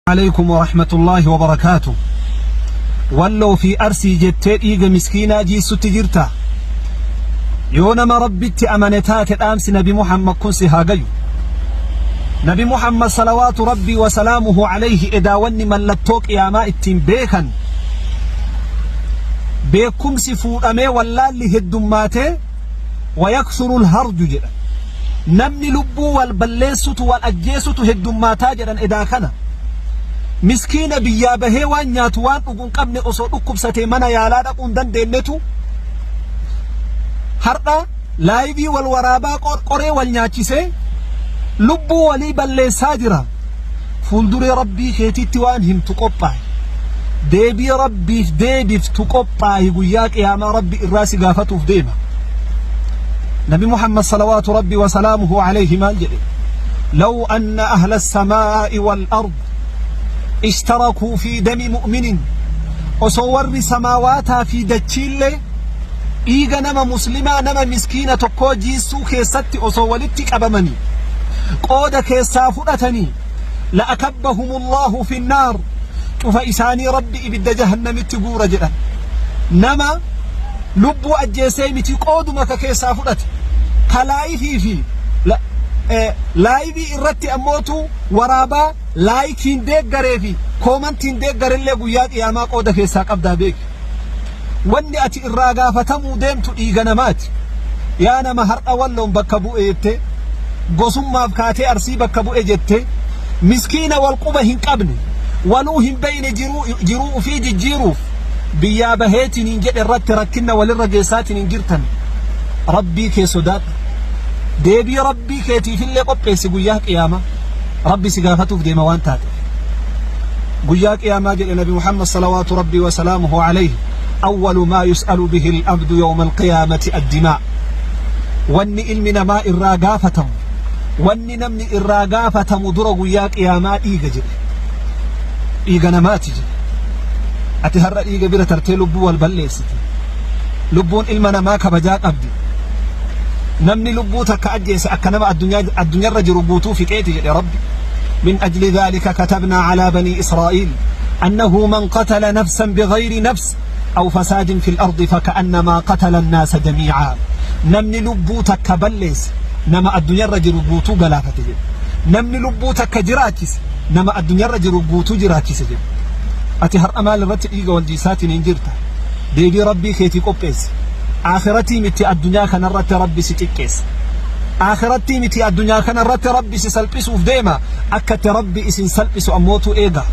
Aleykum warahmatullaahi wabarakaatu Walloo fi Arsii jettee dhiiga miskiinaa jiissutti jirta Yoo nama Rabbitti amane taate dhaamsi Nabi Muhammad kun si haa gayu Nabi Muhammad salawaatu Rabbii wa salaamuhu alayhi edaa wanni mallattoo qiyaamaa ittiin beekan beekumsi fuudhamee wallaalli heddummaatee wayaksuru lharju jedha Namni lubbuu wal balleessutu wal ajjeesutu heddummaataa jedhan edaa kana. Miskiina biyyaa bahee waan nyaatu waan dhugu hin qabne osoo dhukkubsatee mana yaalaa dhaquu hin dandeenyetu har'a laayivii wal waraabaa qoree wal nyaachisee lubbuu walii balleessaa jira. Fuulduree Rabbii keetiitti waan himtu qophaa'i. Deebii Rabbiif deebiftu qophaa'i guyyaa qiyaamaa Rabbi irraa si gaafatuuf deema. Nabi Muhammad salawaatu Rabbi wa salaamuhu alayhi maal jedhe? Law anna ahla as-samaa'i wal ard ishtarakuu fi dami mu'minin osoo warri samaawaataa fi dachiillee dhiiga nama muslimaa nama miskiina tokkoo jiissuu keessatti osoo walitti qabamanii qooda keessaa fudhatanii la akabbahumullaahu finnaar cufa isaanii rabbi ibidda jahannamitti guura jedhan nama lubbuu ajjeesee miti qooduma ka keessaa fudhate ka laayifii fi laayivii irratti ammootu waraabaa laayikiin deeggaree fi koomantiin deeggarellee guyyaa qiyaamaa qooda keessaa qabdaa beeki Wanni ati irraa gaafatamuu deemtu dhiiga namaati. Yaa nama har'a Walloon bakka bu'e jettee, gosummaaf kaatee Arsii bakka bu'e jettee, miskiina wal quba hin qabne, waluu hin beeyne jiruu, jiruu ufii jijjiiruuf biyyaa baheetiniin jedhe irratti rakkinna walirra geessaatiniin jirtan. Rabbii kee sodaadhu. Deebii Rabbii keetiifillee qopheessi guyyaa qiyaamaa. Rabbi si gaafatuuf deema waan taateef. Guyyaa qiyaamaa jedhe Nabi Muhammad salawaatu Rabbii wa salaamuhu alayhi awwalu maa yus'alu bihi al-abdu yawma al-qiyaamati ad-dimaa. Wanni ilmi namaa irraa gaafatamu, wanni namni irraa gaafatamu dura guyyaa qiyaamaa dhiiga jedhe. Dhiiga namaati jedhe. Ati har'a dhiiga bira tartee lubbuu wal balleessite. Lubbuun ilma namaa kabajaa qabdi. Namni lubbuu takka ajjeese akka nama addunyaarra jiru guutuu fixeeti jedhe Rabbi. Min ajli dhaalika katabnaa alaa banii Israa'iil annahu man qatala nafsan bighayri nafs aw fasaadin fil ardi faka'annamaa qatala annaasa jamiicaa. Namni lubbuu takka balleesse nama addunyaarra jiru guutuu galaafate jedhe. Namni lubbuu takka jiraachise nama addunyaarra jiru guutuu jiraachise jedhe. Ati har'a maal irratti dhiiga wal jiisaatiin hin jirta? Deebii Rabbii keetii qopheessi. Aakhiratii miti addunyaa kanarratti Rabbi si xiqqeessa. Aakhirattii miti addunyaa kanarratti Rabbi si salphisuuf deema. Akka itti Rabbi isin salphisu ammootu eega.